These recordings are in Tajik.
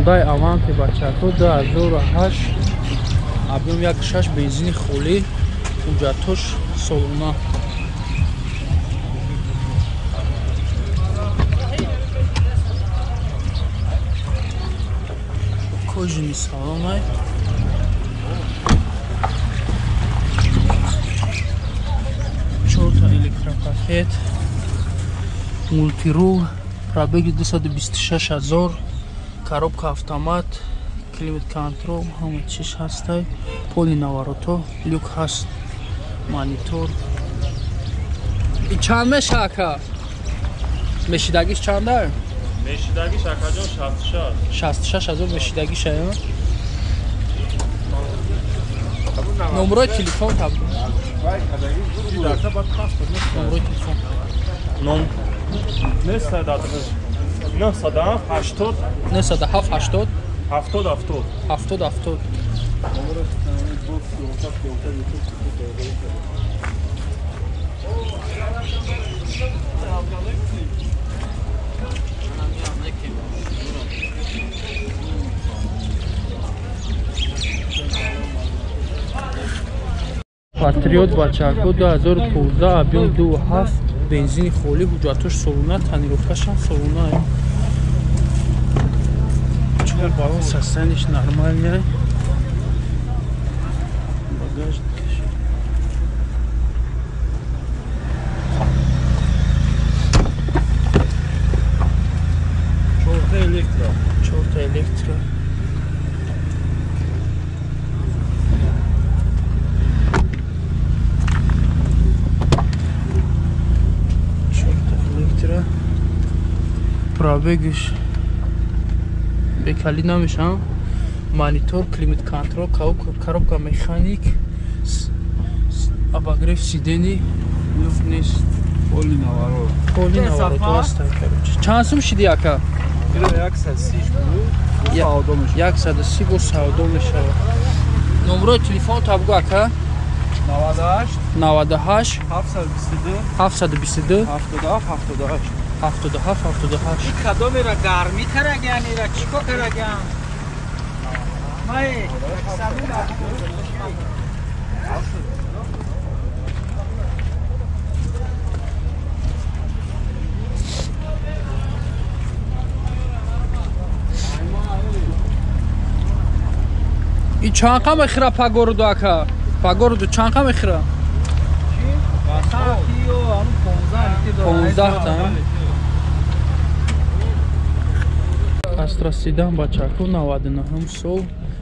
Hyundai Avante бачако 2008 объем 1.6 бензини холӣ, ҳуҷҷатош солона. Кожини салонай. Чорта электропакет, мултирул, пробеги 226 000, коробка автомат, климат контрол, ҳама чиз ҳастай, поли наворото, люк ҳаст, монитор. И чанд меша ака? Мешидагиш чанда? Мешидагиш акаҷон 66. 66 ҳазор мешидагиш ая? Номерои телефон таб. Номерои телефон. Ном 907 80 907 80 70 70 70 70. Патриот бачако 2015 объем 2.7 бензини холӣ, ҳуҷҷатош солона, тонировкашам солона. Чор баллон состояниш нормальный. Багажникаш. Чорта электро. Чорта электро. Пробегиш бекали намешам. Монитор, климат контрол, коробка механик, обогрев сидений, люфт нест. Поли наворот. Поли наворот ҳаст, короче. Чанд сум шиди ака? 130 буд, савдо мешавад. 130 бо савдо мешавад. Номерои телефон табгу ака? 98 98 722 722 77 78 77 78. И кадомера гармӣ караган, ира чико караган? Май, И чанд қа мехӯра по городу ака? По городу чанд қа мехӯра? 15 та. Астра седан бачако 99 сол,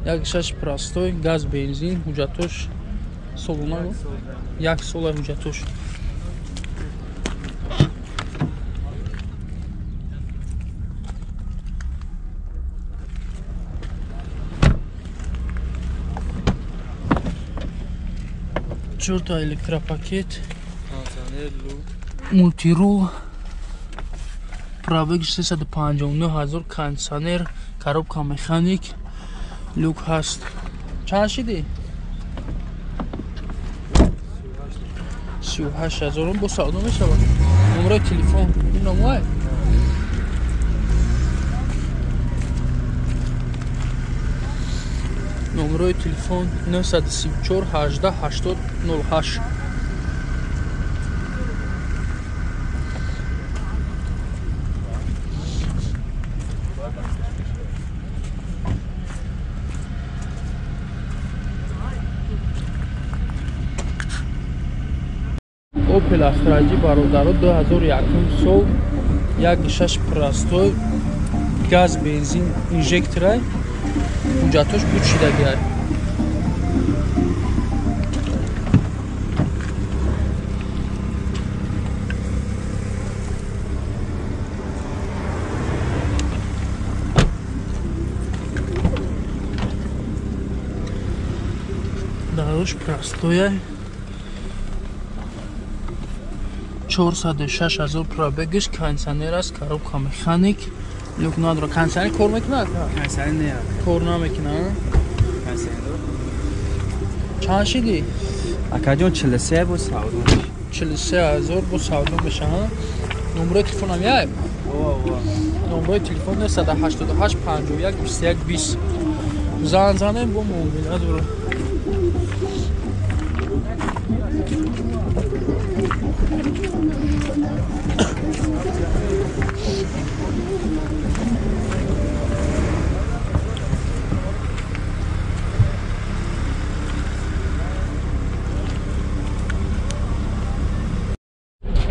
1.6 простой, газ бензин, ҳуҷҷатош солона, як сола ҳуҷҷатош. Чорта электропакет, мултирул, пробег 359 000, кондиционер, коробка механик, люк ҳаст. Чанд шиди? 38 000 бо савдо мешавад. Номерои телефон ин номай? Номерои телефон 934 18 80 08. Opel Astra G бародаро 2001 сол, 1.6 простой, газ бензин инжекторай, ҳуҷҷатош буд шидагиай. Дарош простояй. 406 000 пробегиш, кондиционер аст, коробка механик, люк надора. Кондиционер кор мекунад? Кондиционер не. Кор намекунад? Кондиционер. Чанд шиди? Акаҷон 43 бо савдо. 43 000 бо савдо мешавад. Номерои телефонам яй? Ова, ова. Номрои телефон 988 51 21 20. Зан занем бо муомила дора.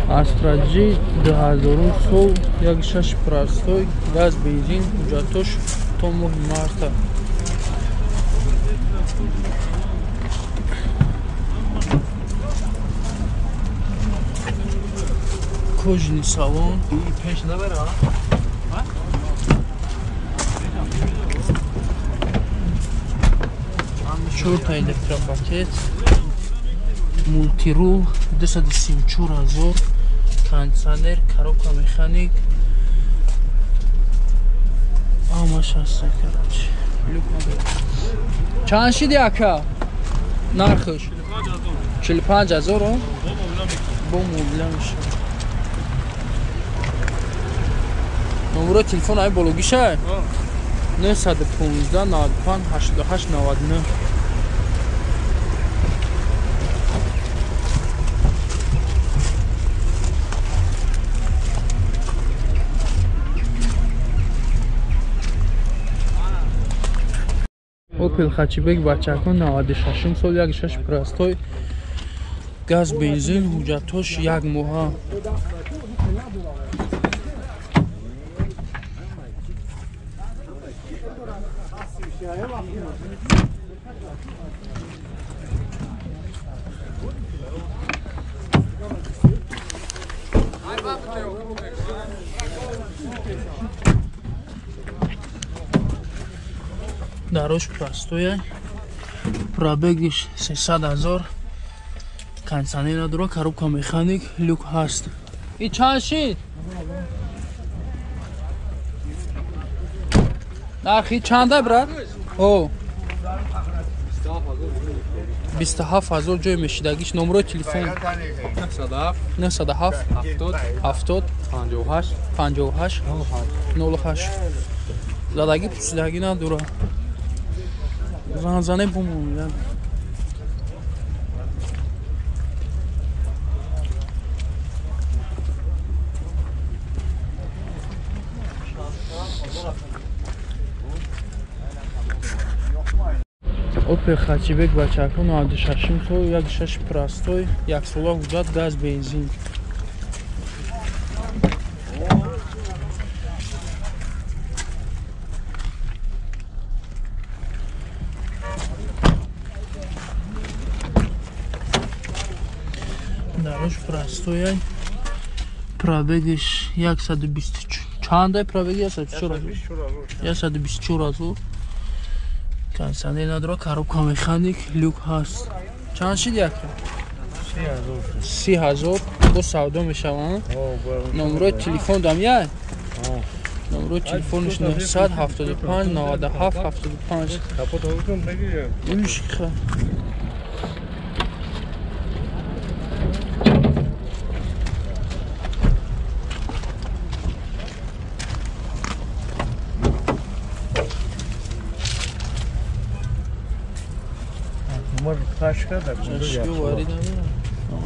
Astra G 2000 сол 1.6 простой газ бензин ҳуҷҷатош то моҳи марта. Кожаный салон. Пеш набара. Чорта электропакет. Мултирул 234 000. Кондиционер, коробка механик. Ҳамаш ҳаст, короче. Люк надорад. Чанд шиди ака? Нархш? 45 000. Бо муомила мешавад. Номерои телефон ай бологиша? 915 95 88 99. Opel Hatchback бачакон 96 сол 1.6 простой газ бензин ҳуҷҷатош як моҳа. Дарош простоя. Пробегиш 300 000. Кондиционер надора, коробка механик, люк ҳаст. И чанд шид? Нархи чанда, брат? О. 27 000 ҷой мешидагиш. Номерои телефон 907 907 70 58 58 08. Задаги пусидаги надора. Занзане бумум. Opel Hatchback бачако 96 сол 1.6 простой, яксола ҳуҷҷат, газ бензин. Дарош простоя. Пробегиш 124. Чандай пробеги 124 124 000. Кондиционер надора, коробка механик, люк ҳаст. Чанд шид яка? 30 000. Бо савдо мешаванд. Номерои телефон дам я? Номерои телефонш 975 97 75. Ишха.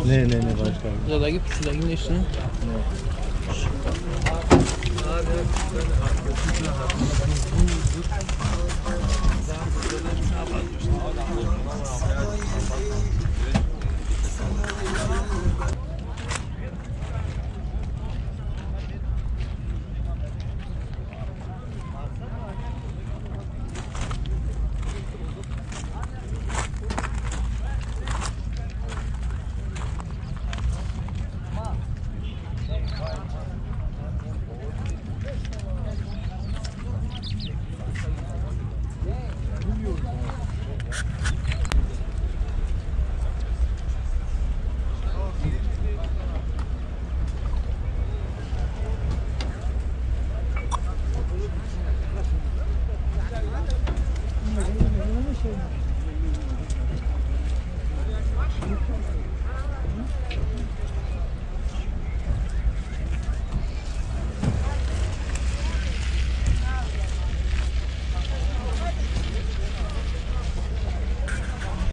Не, не, не, başka. Задаги пусидаги нест, не?